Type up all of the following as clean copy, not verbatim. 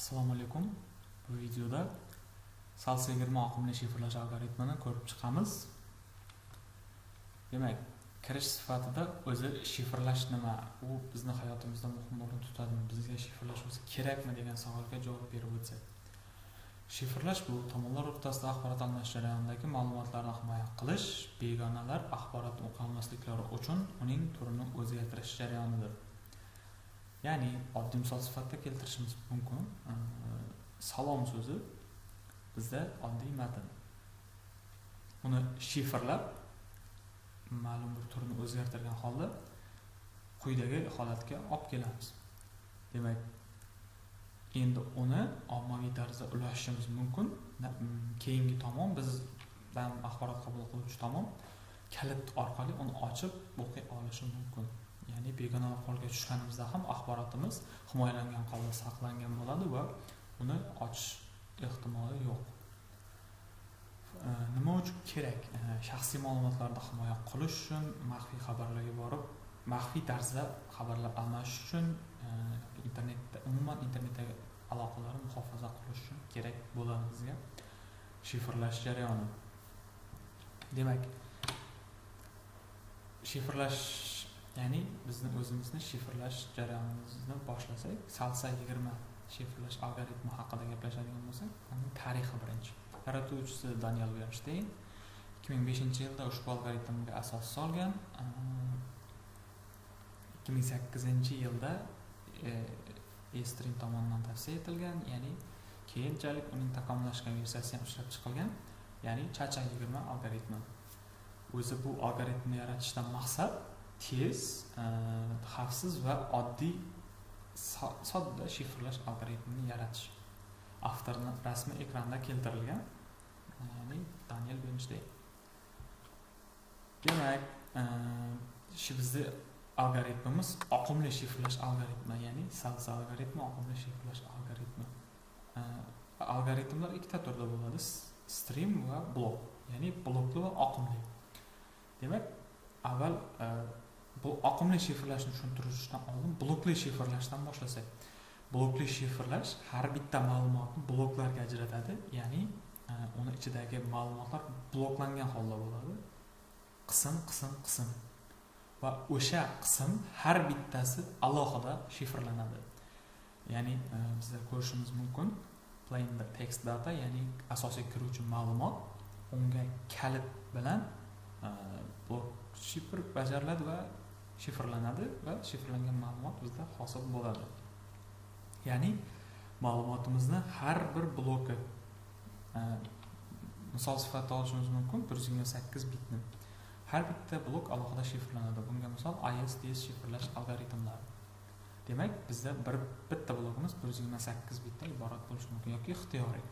Assalomu alaykum. Bu videoda Salsa 20 oqimli shifrlash algoritmini ko'rib chiqamiz. Demak, kirish sifatida o'zi shifrlash nima? U bizni hayotimizda muhim o'rin tutadimi? Bizga shifrlash o'zi kerakmi degan savolga javob berib o'tsak. Shifrlash bu tomonlar o'rtasida axborot almashish jarayonidagi ma'lumotlarni himoya qilish, begonalar axborotni o'qi olmasliklari uchun uning turini o'zgartirish jarayonidir. Ya'ni oddiy misol sifatida keltirishimiz mumkin. Salom so'zi bizda oddiy matn. Uni shifrlab ma'lum bir turini o'zgartirgan holda quyidagi holatga olib kelamiz. Demak, endi uni ommaviy tarzda ulashishimiz mumkin. Keyingi tomon, bizdan axborot qabul qiluvchi tomon kalit orqali uni ochib o'qiy olishi mumkin. Ya'ni begonalar qo'lga tushganimizda ham axborotimiz himoyalangan holda saqlangan bo'ladi va uni ochish ehtimoli yo'q. Nima uchun kerak? Shaxsiy ma'lumotlarni himoya qilish uchun, maxfiy xabarlarga borib, maxfiy tarzda xabarlar almashish uchun, internetda, umuman internetdagi aloqalarni muhofaza qilish uchun kerak bo'ladi bizga shifrlash jarayoni. Demak, shifrlash, ya'ni bizni o'zimizni shifrlash jarayonimizni boshlasak, Salsa 20 shifrlash algoritmi haqida gaplashadigan bo'lsak, uning tarixi birinchi. Yaratuvchisi Daniel Bernstein 2005-yilda ushbu algoritmga asos solgan. 2008-yilda eStream tomonidan tavsiya etilgan, ya'ni keyinchalik uning takomillashgan versiyasi ham ishlab chiqilgan, ya'ni Chacha 20 algoritmi. O'zi bu algoritmni yaratishdan maqsad tez, xavfsiz va oddiy, sodda shifrlash algoritmini yaratish. Avtorni rasmi ekranda keltirilgan, ya'ni Daniel Bernstein. Demak, shu bizni algoritmimiz oqimli shifrlash algoritmi, ya'ni Salsa algoritmi oqimli shifrlash algoritmi. Algoritmlar ikkita turda bo'ladi: stream va blok, ya'ni blokli va oqimli. Demak, avval bu oqimli shifrlashni tushuntirishdan oldin blokli shifrlashdan boshlasak. Blokli shifrlash har bitta ma'lumotni bloklarga ajratadi, ya'ni uni ichidagi ma'lumotlar bloklangan holda bo'ladi. Qism, qism, qism. Va o'sha qism har bittasi alohida shifrlanadi. Ya'ni bizlar ko'rishimiz mumkin plain text data, ya'ni asosiy kiruvchi ma'lumot, unga kalit bilan blok shifr bajariladi va shifrlanadi va shifrlangan ma'lumot bizda hosil bo'ladi. Ya'ni ma'lumotimizni har bir bloki, misol sifatida olishimiz mumkin 128 bitni. Har bitta blok alohida shifrlanadi. Bunga misol AES, DES shifrlash algoritmlari. Demak, bizda bir bitta blokimiz 128 bitdan iborat bo'lishi mumkin yoki ixtiyoriy.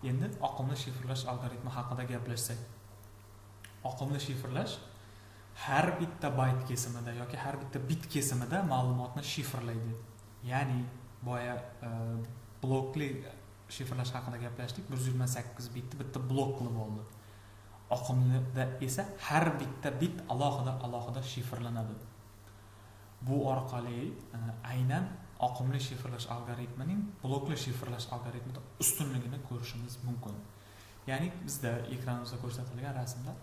Endi oqimli shifrlash algoritmi haqida gaplashsak. Oqimli shifrlash har bitta bayt kesimida yoki har bitta bit kesimida ma'lumotni shifrlaydi. Ya'ni boya blokli shifrlash haqida gaplashdik, 128 bitni bitta blok qilib oldi. Oqimlida esa har bitta bit alohida alohida shifrlanadi. Bu orqali aynan oqimli shifrlash algoritmining blokli shifrlash algoritmidan ustunligini ko'rishimiz mumkin. Ya'ni bizda ekranimizda ko'rsatilgan rasmda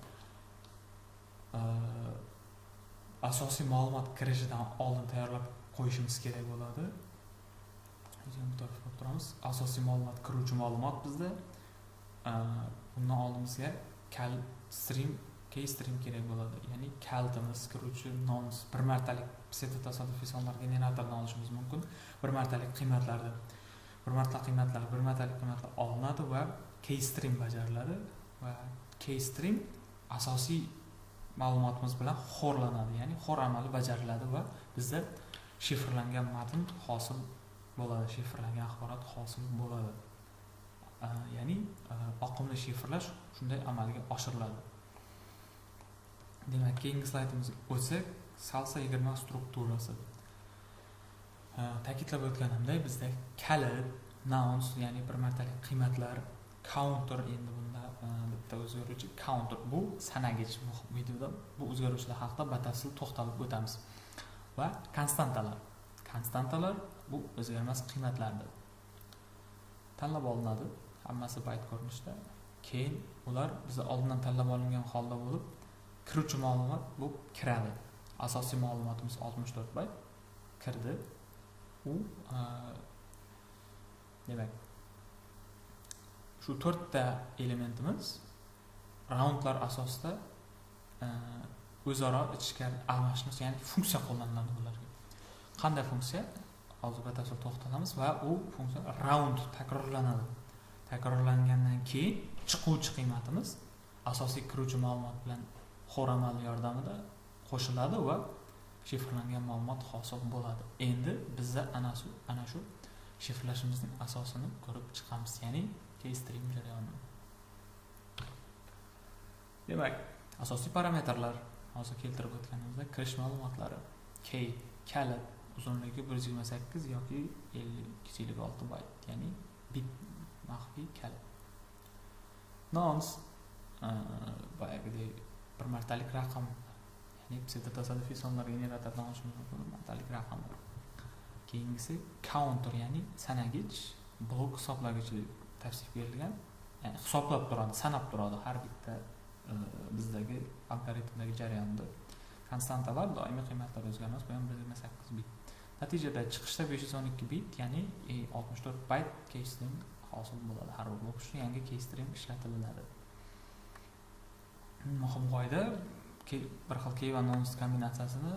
asosiy ma'lumot kirishidan oldin tayyorlab qo'yishimiz kerak bo'ladi. Turamiz. Asosiy ma'lumot kiruvchi ma'lumot bizda, bundan oldin bizga stream, key stream kerak bo'ladi. Ya'ni kalitimiz kiruvchi nonce, bir martalik psevdotasodifiy sonlar generatoridan olishimiz mumkin. Bir martalik qiymatlarni, bir martalik qiymatlar, bir martalik qiymatlar olinadi va key stream bajariladi va key stream asosiy ma'lumotimiz bilan xo'rlanadi, ya'ni xo'r amali bajariladi va bizda shifrlangan matn hosil bo'ladi, shifrlangan axborot hosil bo'ladi. Ya'ni oqimli shifrlash shunday amalga oshiriladi. Demak, keyingi slaydimizga o'tsak, Salsa 20 strukturasi. Ta'kidlab o'tganimdek, bizda kalit, nonce, ya'ni bir martalik qiymatlar, counter, endi bunda bitta o'zgaruvchi counter, bu sanagich. Videoda bu o'zgaruvchilar haqida batafsil to'xtalib o'tamiz. Va konstantalar. Konstantalar bu o'zgarmas qiymatlardir. Tanlab olinadi, hammasi bayt ko'rinishda. Keyin ular biza oldindan tanlab olingan holda bo'lib, kiruvchi ma'lumot bo'lib kiradi. Asosiy ma'lumotimiz 64 bayt kirdi. U demak, shu 4 ta elementimiz raundlar asosida o'zaro ichkari almashinish, ya'ni funksiya qo'llaniladi bularga. Qanday funksiya? Hozir batafsil to'xtalamiz va u funksiya round takrorlanadi. Takrorlangandan keyin chiquvchi qiymatimiz asosiy kiruvchi ma'lumot bilan Hoare amali yordamida qo'shiladi va shifrlangan ma'lumot hosil bo'ladi. Endi bizda ana shu shifrlashimizning asosini ko'rib chiqamiz, ya'ni keystream jarayoni. Demak, asosiy parametrlar hozir keltirib o'tganimizda kirish ma'lumotlari k kalit uzunligi 128 yoki 256 bayt, ya'ni bit maxfiy kalit. Nonce boyagidek bir martalik raqam, ya'ni psevdotasodifiy sonlar generatoridan olishimiz mumkin bir martalik raqam. Keyingisi counter, ya'ni sanagich, blok hisoblagichi tavsif berilgan, ya'ni hisoblab turadi, sanab turadi har bitta bizdagi algoritmdagi jarayonda. Konstantalar doimiy qiymatlar o'zgarmas, bu ham 128 bit. Natijada chiqishda 512 bit, ya'ni 64 bayt keystream hosil bo'ladi. Har bir blok uchun yangi keystream ishlatiladi. Muhim qoida, bir xil key va nonce kombinatsiyasini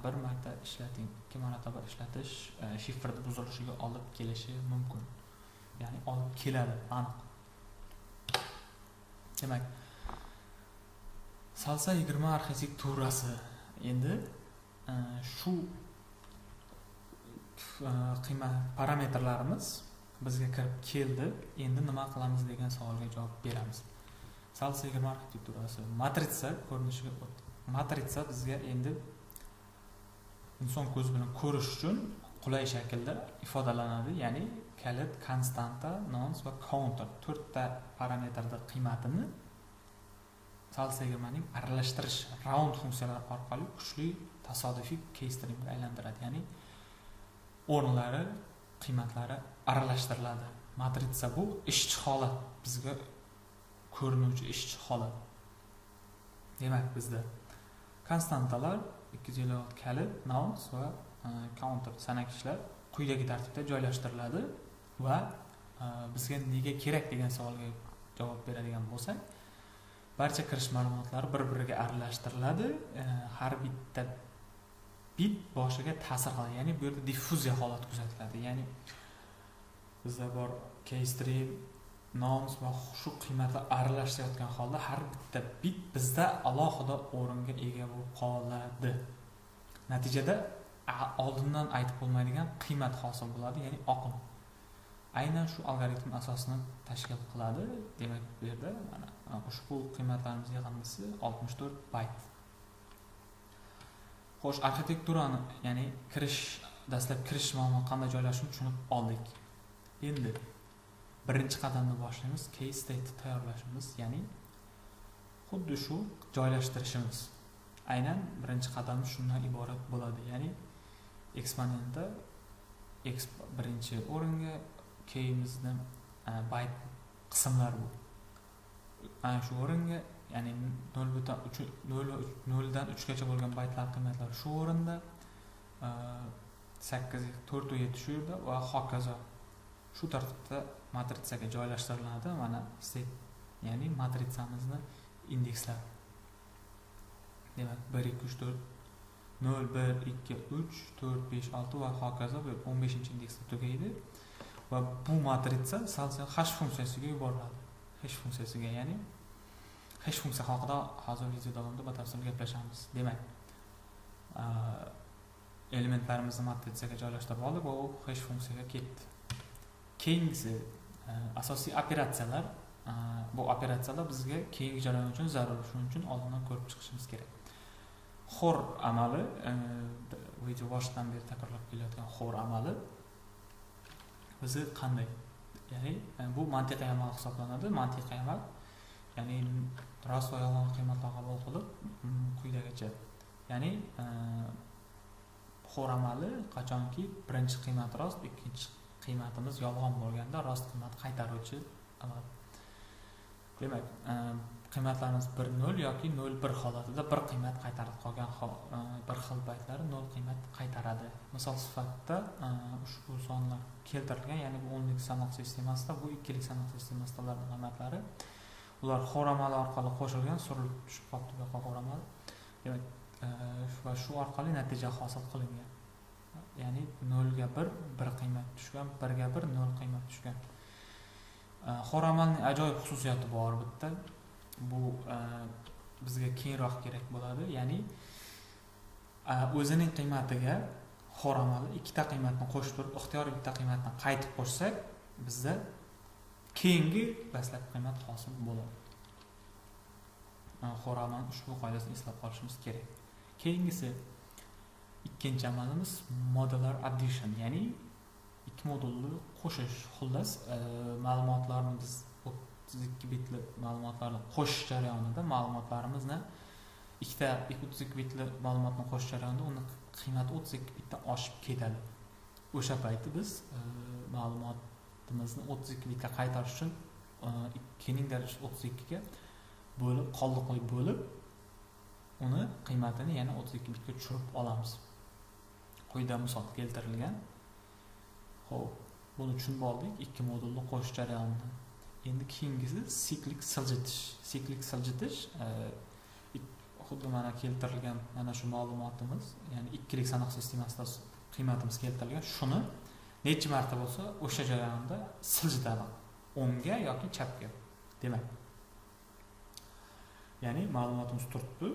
bir marta ishlating, ikki marotaba ishlatish shifrni buzilishiga olib kelishi mumkin. Ya'ni olib keladi aniq. Demak, Salsa 20 arxitekturasi. Endi shu qiymat parametrlarimiz bizga kirib keldi. Endi nima qilamiz degan savolga javob beramiz. Salsa 20 arxitekturasi matritsa ko'rinishiga o'tdi. Matritsa bizga endi inson ko'zi bilan ko'rish uchun qulay shaklda ifodalanadi. Ya'ni kalit, konstanta, nonce va counter 4 ta parametrda qiymatini Salsa 20ning aralashtirish round funksiyalari orqali kuchli tasodifiy keystreamga aylantiradi. Ya'ni o'rinlari, qiymatlari aralashtiriladi. Matritsa bu ishchi holat, bizga ko'rinuvchi ishchi holat. Demak, bizda konstantalar, 256 kalit, nonce va counter sanakichlar quyidagi tartibda joylashtiriladi va bizga nega kerak degan savolga javob beradigan bo'lsak, barcha kirish ma'lumotlari bir-biriga aralashtiriladi. Har bitta bit boshiga ta'sir qiladi. Ya'ni bu yerda diffuziya holati kuzatiladi. Ya'ni bizda bor keystream, nonce va shu qiymatlar aralashayotgan holda har bitta bit bizda alohida o'ringa ega bo'lib qoladi. Natijada oldindan aytib bo'lmaydigan qiymat hosil bo'ladi, ya'ni oqim. Aynan shu algoritm asosini tashkil qiladi. Demak, bu yerda mana ushbu qiymatlarimiz yig'indisi 64 bayt. Xo'sh, arxitekturani, ya'ni kirish, dastlab kirish ma'lumot qanday joylashishini tushunib oldik. Endi birinchi qadamni boshlaymiz, key state tayyorlashimiz, ya'ni xuddi shu joylashtirishimiz. Aynan birinchi qadamimiz shundan iborat bo'ladi. Ya'ni eksponentda x birinchi o'ringa, keyimizni bayt qismlar bu. Ana shu o'ringa, ya'ni 0.3 0dan 3 gacha bo'lgan baytlar qiymatlari shu o'rinda, 8 4 va 7 shu yerda va hokazo. Shu tartibda matritsaga joylashtiriladi. Mana set, ya'ni matritsamizni indekslari. Demak, 1 2 3 4 0 1 2 3 4 5 6 va hokazo bu 15-indeksda tugaydi. Va bu matritsa Salsa hash funksiyasiga yuboriladi. Hash funksiyasiga, ya'ni hash funksiya haqida hozir video davomida batafsil gaplashamiz. Demak, elementlarimizni matritsaga joylashtirib oldik va u hash funksiyaga ketdi. Keyingisi asosiy operatsiyalar. Bu operatsiyalar bizga keyingi jarayon uchun zarur, shuning uchun oldindan ko'rib chiqishimiz kerak. Hoare amali, video boshidan beri takrorlab kelayotgan Hoare amali bizi qanday? Ya'ni bu mantiqiy amal hisoblanadi. Mantiqiy amal, ya'ni rost va yolg'on qiymatlar qabul qilib quyidagicha. Ya'ni Hoare amali qachonki birinchi qiymat rost, ikkinchi Qiymatimiz yolg'on bo'lganda rost qiymat qaytaruvchi amal. Demak, qiymatlarimiz 1 0 yoki 0 1 holatida bir qiymat qaytarib qolgan bir xil paytlari 0 qiymat qaytaradi. Misol sifatida ushbu sonlar keltirilgan, ya'ni bu o'nlik sanoq sistemasida, bu ikkilik sanoq sistemasida ularning qiymatlari ular xor amali orqali qo'shilgan, surilib tushib qolibdi bu yoqqa xor amali. Demak, va shu orqali natija hosil qilingan. Ya'ni 0 ga 1 1 qiymat tushgan, 1 ga 1 0 qiymat tushgan. Xor amalning ajoyib xususiyati bor bitta. Bu bizga keyinroq kerak bo'ladi. Ya'ni o'zining qiymatiga xor amali ikkita qiymatni qo'shib turib, ixtiyoriy bitta qiymatni qaytib qo'shsak, bizda keyingi dastlabki qiymat hosil bo'ladi. Xor amalning ushbu qoidasini eslab qolishimiz kerak. Keyingisi ikkinchi amalimiz modular addition, ya'ni ikki modulli qo'shish. Xullas, ma'lumotlarni biz 32 bitli ma'lumotlarni qo'shish jarayonida ma'lumotlarimizni ikkita 32 bitli ma'lumotni qo'shish jarayonida uni qiymati 32 bitdan oshib ketadi. O'sha payti biz ma'lumotimizni 32 bitga qaytarish uchun 2 ning darajasi 32 ga bo'lib, qoldiqli bo'lib, uni qiymatini yana 32 bitga tushirib olamiz. Quyida misol keltirilgan. Xo'p, buni tushunib oldik, ikki modulni qo'shish jarayonini. Endi keyingisi siklik siljitish. Siklik siljitish xuddi mana keltirilgan mana shu ma'lumotimiz, ya'ni ikkilik sanoq sistemasida qiymatimiz keltirilgan, shuni necha marta bo'lsa o'sha jarayonda siljitadi, o'ngga yoki chapga. Demak, ya'ni ma'lumotimiz turibdi.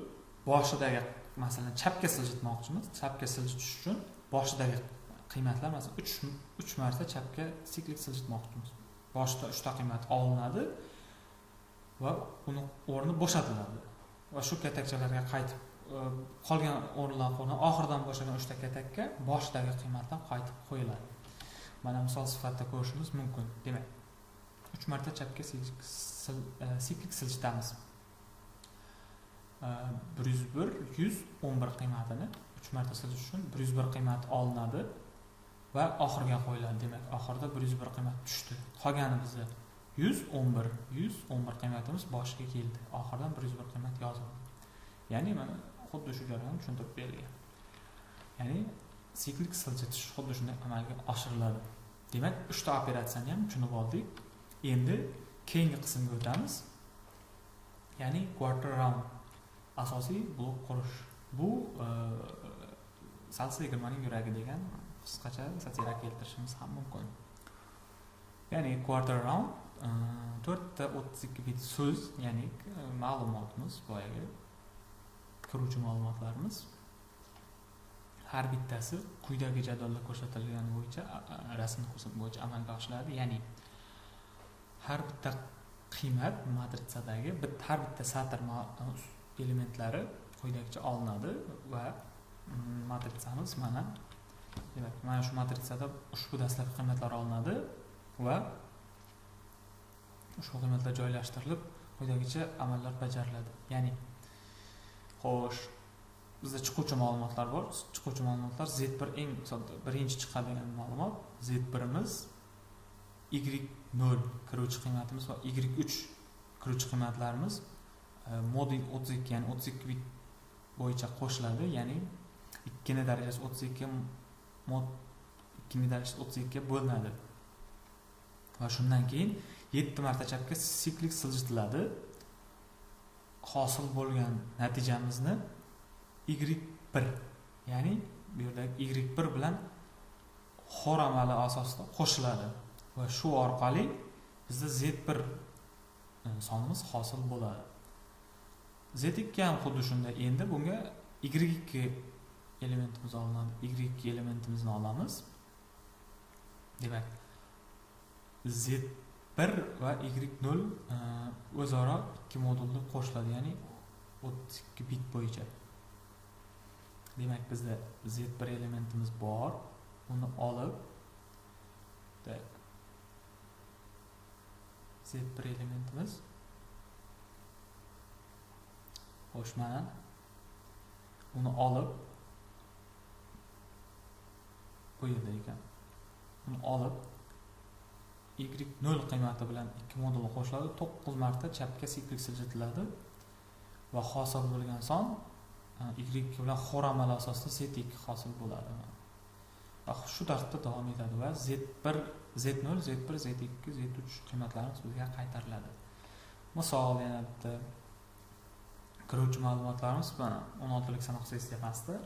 Boshidagi masalan chapga siljitmoqchimiz. Chapga siljitish uchun boshidagi qiymatlar masalan 3 marta chapga siklik siljitmoqchimiz. Boshida 3 ta qiymat olinadi va uni o'rni bo'shatiladi. Va shu katakchalarga qaytib qolgan o'rinlar qo'yiladi. Oxiridan bo'shagan 3 ta katakka boshidagi qiymatlar qaytib qo'yiladi. Mana misol sifatida ko'rishimiz mumkin. Demak, 3 marta chapga siklik siljitamiz. 101 111 qiymatini 3 marta siljitish uchun 101 qiymat olinadi va oxirga qo'yiladi. Demak, oxirida 101 qiymat tushdi. Qolgani bizda 111, 111 qiymatimiz boshiga keldi. Oxiridan 101 qiymat yozildi. Ya'ni mana xuddi shu jarayon tushuntirib berilgan. Ya'ni siklik siljitish xuddi shunday amalga oshiriladi. Demak, 3 ta operatsiyani ham tushunib oldik. Endi keyingi qismga o'tamiz. Ya'ni quarter round, asosiy blok qurish. Bu salsa 20 ning yuragi degan qisqacha satira keltirishimiz ham mumkin. Ya'ni quarter round 4 ta 32 bit so'z, ya'ni ma'lumotimiz, boyagi kiruvchi ma'lumotlarimiz har bittasi quyidagi jadvalda ko'rsatilgani bo'yicha, rasmda ko'rsatilgani bo'yicha amalga oshiriladi. Ya'ni har bitta qiymat matritsadagi har bitta satr elementlari quyidagicha olinadi va matritsamiz mana, demak, mana shu matritsada ushbu dastlabki qiymatlar olinadi va ushbu qiymatlar joylashtirilib quyidagicha amallar bajariladi. Ya'ni xo'sh, bizda chiquvchi ma'lumotlar bor. Chiquvchi ma'lumotlar Z1 eng sodda birinchi chiqadigan ma'lumot Z1imiz Y0 kiruvchi qiymatimiz va Y3 kiruvchi qiymatlarimiz modul 32, ya'ni 32 bit bo'yicha qo'shiladi. Ya'ni 2 ning darajasi 32 mod 2 ning darajasi 32 ga bo'linadi. Va shundan keyin 7 marta chapga siklik siljitiladi. Hosil bo'lgan natijamizni Y1, ya'ni bu yerdagi Y1 bilan xor amali asosida qo'shiladi va shu orqali bizda Z1 sonimiz hosil bo'ladi. Z2 ham xuddi shunday. Endi bunga Y2 elementimiz olinadi. Y2 elementimizni olamiz. Demak, Z1 va Y0 o'zaro ikki modulda qo'shiladi, ya'ni 32 bit bo'yicha. Demak, bizda Z1 elementimiz bor. Uni olib, Z1 elementimiz xo'sh, mana uni olib bu yerda ekan. Uni olib y0 qiymati bilan 2 moduli qo'shiladi, 9 marta chapga siklik siljitiladi va hosil bo'lgan son y2 bilan xor amali asosida z2 hosil bo'ladi. Va shu tartibda davom etadi va z1, z0, z1, z2, z3 qiymatlarimiz bizga qaytariladi. Misol, yana bitta kiruvchi ma'lumotlarimiz mana 16 lik sanoq sistemasida.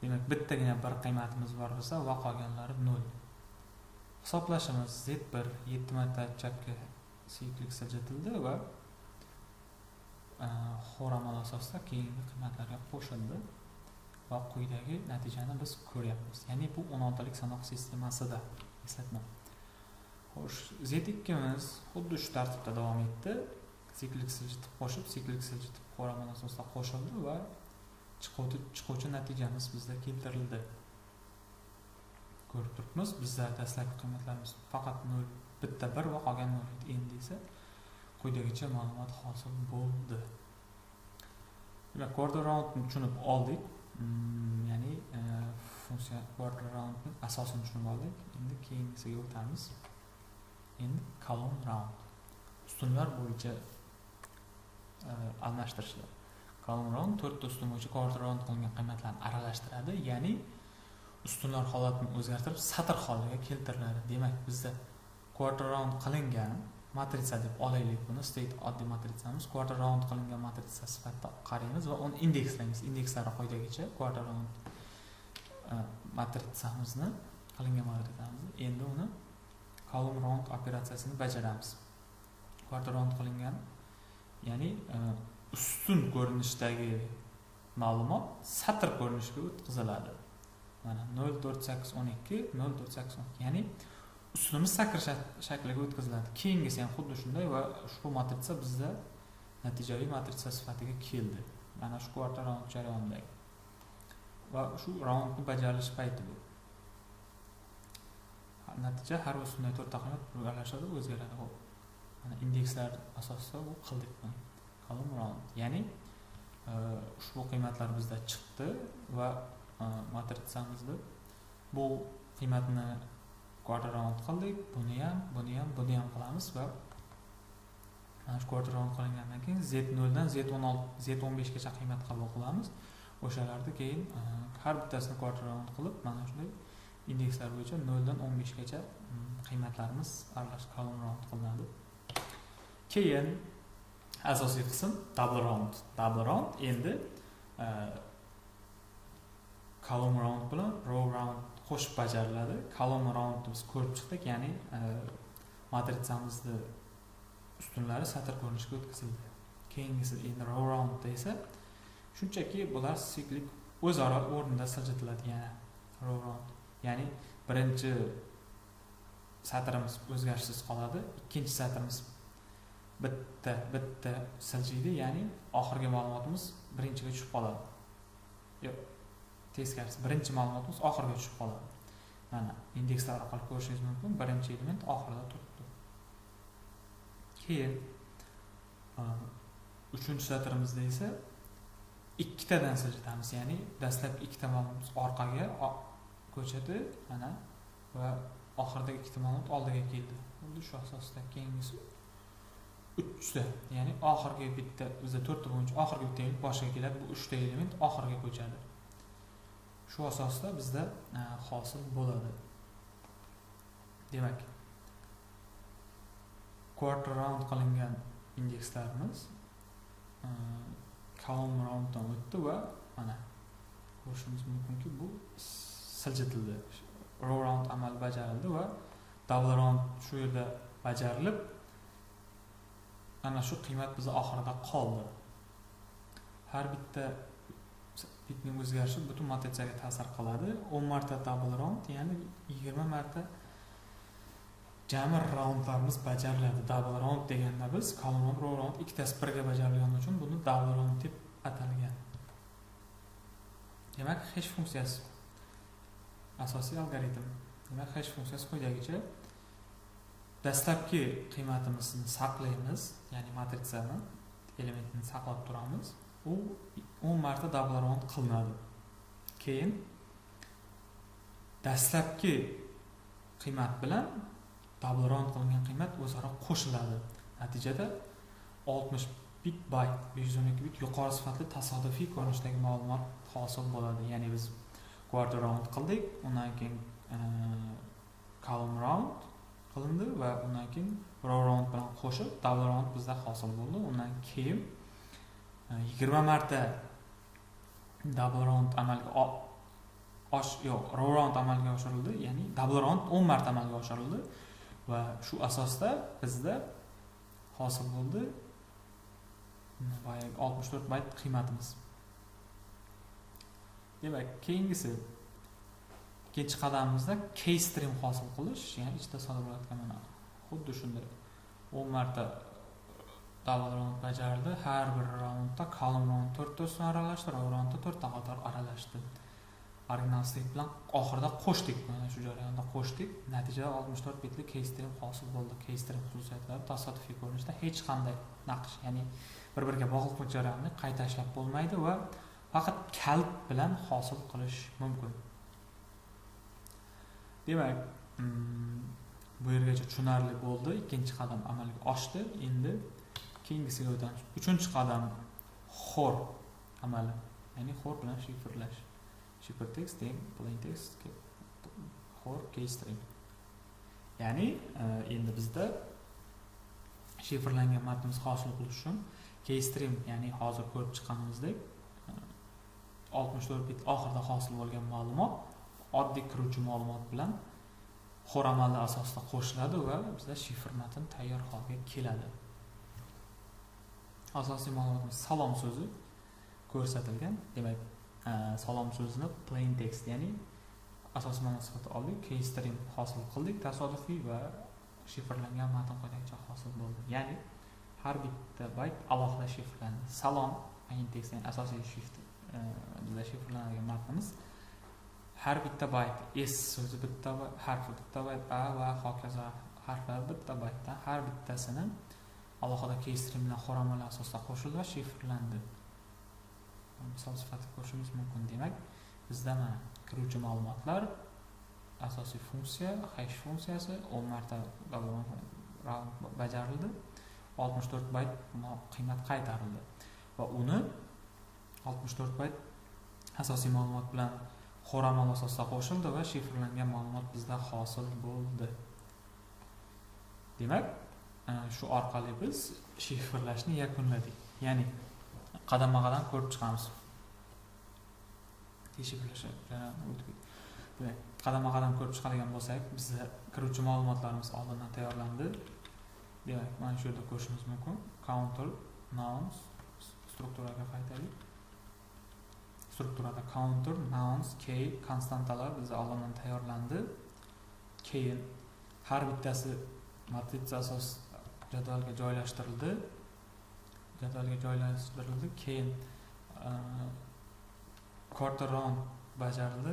Demak, bittagina bir qiymatimiz bor bo'lsa va qolganlari 0. Hisoblashimiz z1 7 marta chapga siklik siljitildi va xor amali asosida keyingi qiymatlarga qo'shildi va quyidagi natijani biz ko'ryapmiz. Ya'ni bu 16 lik sanoq sistemasida eslatma. Xo'sh, z2miz xuddi shu tartibda davom etdi. Siklik siljitib qo'shib, siklik siljitib xor amali asosida qo'shildi va chiquvchi natijamiz bizda keltirildi. Ko'rib turibmiz, bizda dastlabki qiymatlarimiz faqat 0, bitta 1 va qolgan 0 edi. Endi esa quyidagicha ma'lumot hosil bo'ldi. Demak, quarter roundni tushunib oldik. Ya'ni funksiya quarter roundning asosini tushunib oldik. Endi keyingisiga o'tamiz. Endi column round. Ustunlar bo'yicha almashtirishlar. Column round 4 ta ustun bo'yicha quarter round qilingan qiymatlarni aralashtiradi, ya'ni ustunlar holatini o'zgartirib satr holiga keltiriladi. Demak, bizda quarter round qilingan matritsa deb olaylik buni, state oddiy matritsamiz quarter round qilingan matritsa sifatida qaraymiz va uni indekslaymiz. Indekslari quyidagicha quarter round matritsamizni, qilingan matritsamizni endi uni column round operatsiyasini bajaramiz. Quarter round qilingan, ya'ni ustun ko'rinishdagi ma'lumot satr ko'rinishiga o'tkaziladi. Mana 0 4 8 12 0 4 8 12, ya'ni ustunimiz sakr shakliga o'tkaziladi. Keyingisi ham xuddi shunday va ushbu matritsa bizda natijaviy matritsa sifatiga keldi. Mana shu quarter round jarayonidagi va shu raundni bajarilish payti bu. Natija har bir ustunda 4 ta qiymat aralashadi, o'zgaradi. Xo'p. Mana indekslar asosida bu qildik buni. Column round, ya'ni ushbu qiymatlar bizda chiqdi va matritsamizda bu qiymatni quarter round qildik, buni ham, buni ham, buni ham qilamiz va mana shu quarter round qilingandan keyin z0 dan z16, z15 gacha qiymat qabul qilamiz. O'shalarni keyin har bittasini quarter round qilib, mana shunday indekslar bo'yicha 0 dan 15 gacha qiymatlarimiz aralash column round qilinadi. Keyin asosiy qism double round. Double round endi column round bilan row round qo'shib bajariladi. Column roundni biz ko'rib chiqdik, ya'ni matritsamizni ustunlari satr ko'rinishiga o'tkazildi. Keyingisi endi row roundda esa shunchaki bular siklik o'zaro o'rnida siljitiladi, yana row round. Ya'ni birinchi satrimiz o'zgarishsiz qoladi, ikkinchi satrimiz bitta bitta siljiydi, ya'ni oxirgi ma'lumotimiz birinchiga tushib qoladi. Yo'q, teskarisi, birinchi ma'lumotimiz oxiriga tushib qoladi. Mana indekslar orqali ko'rishingiz mumkin, birinchi element oxirida turibdi. Keyin uchinchi satrimizda esa ikkitadan siljitamiz, ya'ni dastlabki ikkita ma'lumot orqaga ko'chadi, mana va oxiridagi ikkita ma'lumot oldiga keldi. Xuddi shu asosda keyingisi 3ta, ya'ni oxirgi bitta bizda 4 ta bo'yicha oxirgi bitta element boshiga keladi, bu 3 ta element oxiriga ko'chadi. Shu asosda bizda hosil bo'ladi. Demak, quarter round qilingan indekslarimiz column rounddan o'tdi va mana ko'rishimiz mumkinki, bu siljitildi. Row round amal bajarildi va double round shu yerda bajarilib, ana shu qiymat bizda oxirida qoldi. Har bitta bitning o'zgarishi butun matrisaga ta'sir qiladi. 10 marta double round, ya'ni 20 marta jami roundlarimiz bajariladi. Double round deganda biz column round, row round ikkitasi birga bajarilgani uchun buni double round deb atalgan. Demak, hash funksiyasi asosiy algoritm. Demak, hash funksiyasi quyidagicha: dastlabki qiymatimizni saqlaymiz, ya'ni matritsani elementini saqlab turamiz. U 10 marta double round qilinadi. Keyin dastlabki qiymat bilan double round qilingan qiymat o'zaro qo'shiladi. Natijada 60 bit bayt, 512 bit yuqori sifatli tasodifiy ko'rinishdagi ma'lumot hosil bo'ladi. Ya'ni biz quarter round qildik, undan keyin column round qilindi va undan keyin row round bilan qo'shib double round bizda hosil bo'ldi. Undan keyin 20 marta double round amalga row round amalga oshirildi, ya'ni double round 10 marta amalga oshirildi va shu asosda bizda hosil bo'ldi boyagi 64 bayt qiymatimiz. Demak, keyingisi, ikkinchi qadamimizda keystream hosil qilish, ya'ni ichida sodir bo'layotgan mana xuddi shunday 10 marta double round bajarildi. Har bir roundda column round 4 ta ustun aralashdi, row roundda 4 ta qator aralashdi. Original state bilan oxirida qo'shdik, mana shu jarayonda qo'shdik. Natijada 64 bitli keystream hosil bo'ldi. Keystream xususiyatlari tasodifiy ko'rinishda hech qanday naqsh, ya'ni bir-biriga bog'liq jarayonni qayta ishlab bo'lmaydi va faqat kalit bilan hosil qilish mumkin. Demak, bu yergacha tushunarli bo'ldi. Ikkinchi qadam amalga oshdi. Endi keyingisiga o'tamiz. Uchinchi qadam XOR amali, ya'ni XOR bilan shifrlash. Cipher text teng plain text XOR keystream. Ya'ni endi bizda shifrlangan matnimiz hosil qilish uchun keystream, ya'ni hozir ko'rib chiqqanimizdek 64 bit oxirida hosil bo'lgan ma'lumot oddiy kiruvchi ma'lumot bilan XOR amali asosida qo'shiladi va bizda shifr matn tayyor holga keladi. Asosiy ma'lumotimiz salom so'zi ko'rsatilgan. Demak, salom so'zini plain text, ya'ni asosiy ma'lumot sifatida oldik, keystream hosil qildik tasodifiy va shifrlangan matn quyidagicha hosil bo'ldi. Ya'ni har bitta bayt alohida shifrlandi. Salom plain text, ya'ni asosiy shift bizda shifrlanadigan matnimiz. Har bitta bayt S so'zi bitta harfi bitta bayt, A va hokazo harflar bitta baytdan har bittasini alohida keystream bilan XOR amali asosida qo'shildi va shifrlandi. Misol sifatida ko'rishimiz mumkin. Demak, bizda mana kiruvchi ma'lumotlar, asosiy funksiya, hash funksiyasi 10 marta round bajarildi. 64 bayt qiymat qaytarildi va uni 64 bayt asosiy ma'lumot bilan XOR amali asosida qo'shildi va shifrlangan ma'lumot bizda hosil bo'ldi. Demak, shu orqali biz shifrlashni yakunladik. Ya'ni qadamma-qadam ko'rib chiqamiz. Shifrlash jarayonini o'tib. Demak, qadamma-qadam ko'rib chiqadigan bo'lsak, bizda kiruvchi ma'lumotlarimiz oldindan tayyorlandi. Demak, mana shu yerda ko'rishimiz mumkin. Counter, nouns strukturaga qaytaylik. Strukturada counter, nouns, key, konstantalar bizda oldindan tayyorlandi. Keyin har bittasi matritsa asos jadvalga joylashtirildi. Keyin quarter round bajarildi.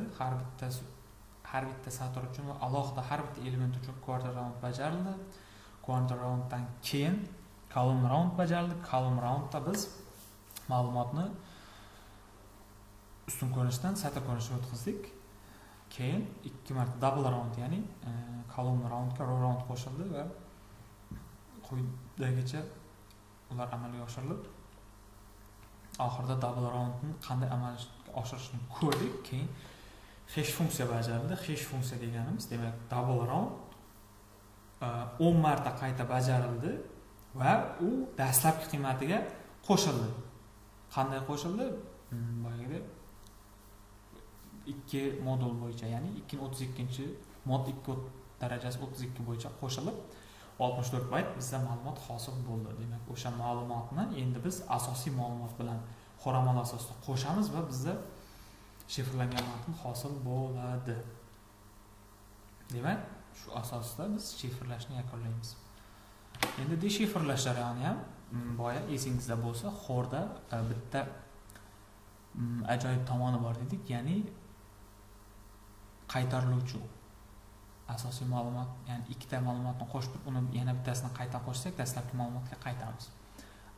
Har bitta satr uchun va alohida har bitta element uchun quarter round bajarildi. Quarter rounddan keyin column round bajarildi. Column roundda biz ma'lumotni ustun ko'rinishdan satr ko'rinishiga o'tkazdik. Keyin 2 marta double round, ya'ni column roundga row round qo'shildi va quyidagicha ular amalga oshirilib, oxirida double roundni qanday amalga oshirishni ko'rdik. Keyin hash funksiya bajarildi. Hash funksiya deganimiz, demak, double round 10 marta qayta bajarildi va u dastlabki qiymatiga qo'shildi. Qanday qo'shildi? Boyagidek 2 modul bo'yicha, ya'ni 2.32 mod 2 darajasi 32 bo'yicha qo'shilib 64 bayt bizda ma'lumot hosil bo'ldi. Demak, o'sha ma'lumotni endi biz asosiy ma'lumot bilan XOR amali asosida qo'shamiz va bizda shifrlangan matn hosil bo'ladi. Demak, shu asosda biz shifrlashni yakunlaymiz. Endi deshifrlash jarayoni ham boya esingizda bo'lsa, XORda bitta ajoyib tomoni bor dedik, ya'ni qaytariluvchi asosiy ma'lumot, ya'ni ikkita ma'lumotni qo'shib uni yana bittasini qayta qo'shsak, dastlabki ma'lumotga qaytamiz.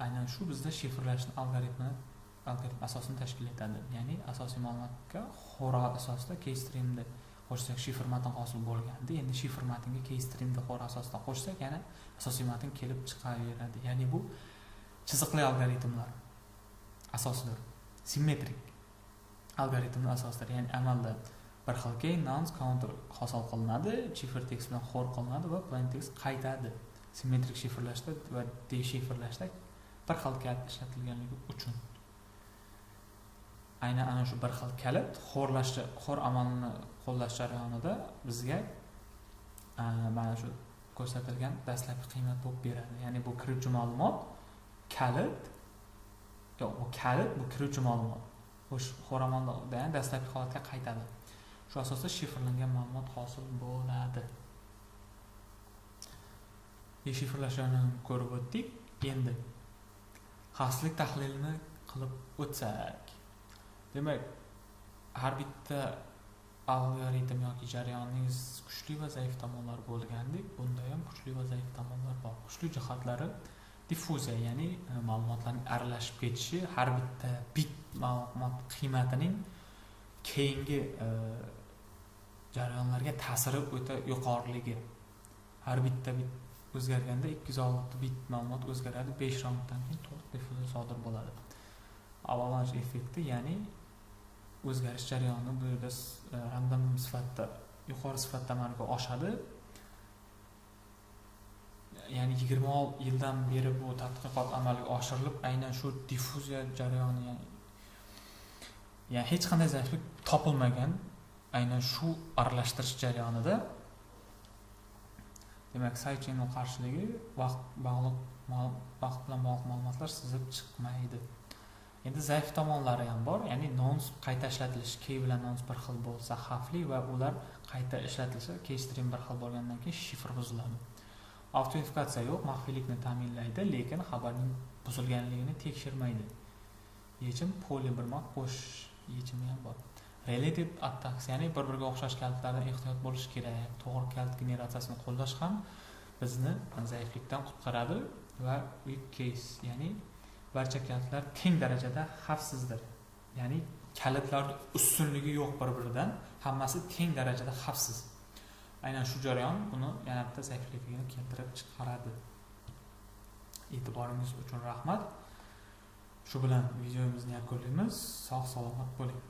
Aynan shu bizda shifrlashni algoritm asosini tashkil etadi. Ya'ni asosiy ma'lumotga XOR asosida keystreamni Qo'shsak shifr matn hosil bo'lgandi. Endi shifr matnga keystreamni XOR asosida qo'shsak, yana asosiy matn kelib chiqaveradi. Ya'ni bu chiziqli algoritmlar asosidir. Simmetrik algoritmlar asosidir. Ya'ni amalda bir xil key, nonce, counter hosil qilinadi, shifr tekst bilan XOR qilinadi va plain text qaytadi. Simmetrik shifrlashda va deshifrlashda bir xil kalit ishlatilganligi uchun aynan ana shu bir xil kalit XOR amalini qo'llash jarayonida bizga mana shu ko'rsatilgan dastlabki qiymat bo'lib beradi. Ya'ni bu kiruvchi ma'lumot kalit, yo'q, bu kalit, bu kiruvchi ma'lumot. XOR amalida ya'ni dastlabki holatga qaytadi. Shu asosda shifrlangan ma'lumot hosil bo'ladi. Deshifrlash jarayonini ko'rib o'tdik. Endi xavfsizlik tahlilini qilib o'tsak. Demak, har bitta algoritm yoki jarayonning kuchli va zaif tomonlari bo'lgandek, bunda ham kuchli va zaif tomonlar bor. Kuchli jihatlari diffuziya, ya'ni ma'lumotlarning aralashib ketishi, har bitta bit ma'lumot qiymatining keyingi jarayonlarga ta'siri o'ta yuqoriligi. Har bitta bit o'zgarganda 206 bit ma'lumot o'zgaradi, 5 raunddan keyin to'liq diffuziya sodir bo'ladi. Avalanche effekti, ya'ni o'zgarish jarayoni bu yerda random sifatda, yuqori sifatda amalga oshadi. Ya'ni 20 yildan beri bu tadqiqot amalga oshirilib, aynan shu diffuziya jarayoni, ya'ni hech qanday zaiflik topilmagan aynan shu aralashtirish jarayonida. Demak, side channel qarshiligi vaqt bilan bog'liq ma'lumotlar sizib chiqmaydi. Endi zaif tomonlari ham bor, ya'ni nonce qayta ishlatilishi, key bilan nonce bir xil bo'lsa xavfli va ular qayta ishlatilsa keystream bir xil bo'lgandan keyin shifr buziladi. Autentifikatsiya yo'q, maxfiylikni ta'minlaydi, lekin xabarning buzilganligini tekshirmaydi. Yechim poli birma qo'shish yechimi ham bor. Related attacks, ya'ni bir-biriga o'xshash kalitlardan ehtiyot bo'lish kerak. To'g'ri kalit generatsiyasini qo'llash ham bizni zaiflikdan qutqaradi va weak case, ya'ni barcha kalitlar teng darajada xavfsizdir. Ya'ni kalitlarning ustunligi yo'q bir-biridan, hammasi teng darajada xavfsiz. Aynan shu jarayon buni yana bitta zaifligini keltirib chiqaradi. E'tiboringiz uchun rahmat. Shu bilan videomizni yakunlaymiz. Sog' salomat bo'ling.